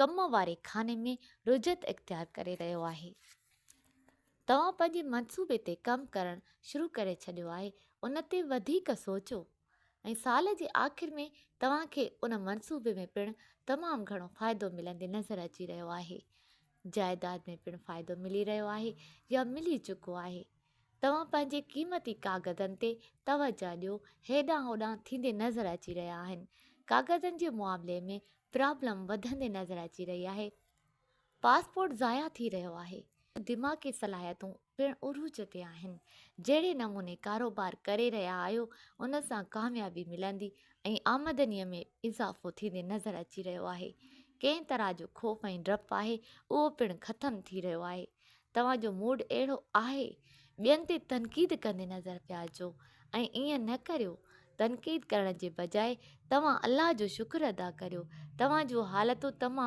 ڪم واري خاني ۾ رجعت اختيار ڪري رهيو آهي. توهان پنهنجي منصوبي تي ڪم ڪرڻ شروع ڪري ڇڏيو آهي، ان تي وڌيڪ سوچو ۽ سال جي آخر ۾ توهان کي ان منصوبي ۾ پڻ تمام گهڻو فائدو ملندي نظر اچي رهيو آهي. جائيداد ۾ پڻ فائدو ملي رهيو آهي يا ملي چڪو آهي. توهان پنهنجي قيمتي ڪاغذن تي توجهه ڏيو، هيڏانهن هوڏانهن ٿيندي نظر اچي رهيا آهن. ڪاغذن جي معاملي ۾ پرابلم وڌندي نظر اچي رهي آهي. پاسپورٽ ضايع ٿي رهيو آهي. دماغي صلاحيتون پڻ عروج تي آهن. جهڙي نموني ڪاروبار ڪري رهيا آهيو، ان سان ڪاميابي ملندي ۽ آمدنيء ۾ اضافو ٿيندي نظر اچي رهيو آهي. ڪنهن طرح جو خوف ۽ ڊپ آهي، اهو پڻ ختم ٿي رهيو آهي. توهان جو موڊ اهڙو آهي، ٻين تي تنقيد ڪندي نظر پيا اچو ۽ ائين نه ڪريو. تنقيد ڪرڻ جي بجاء توهان الله جو شڪر ادا ڪريو. توهان جون حالتون تمام.